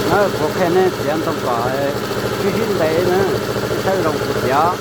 Na, kuv qhia nej txiav ntoo kom sib sib ntev na, nej saib zoo kuv txiav.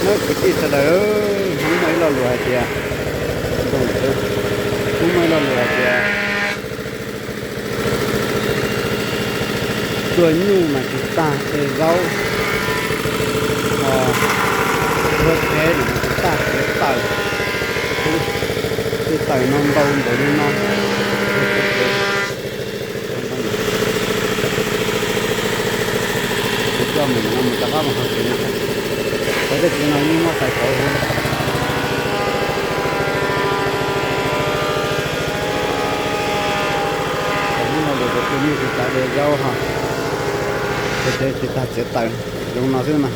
Nab kwv tij sawv daws, Hmoob muaj ib lo lus hais tias, Hmoob muaj ib lo lus hais tias, tua nyuj mas tsis tag txiav zaub, ho tua tsheb mas tsis tag txiav taws. Tej taws no ntau npaum li no. Kuv coj mus no mus rov qab mus hauv tsev no. Cov tej tsev no yeej muab xais kauv thiab. Cov Hmoob lo lus tias tua nyuj tsis tag txiav zaub ho tua tsheb tsis tag txiav taws, zoo no xwb mas.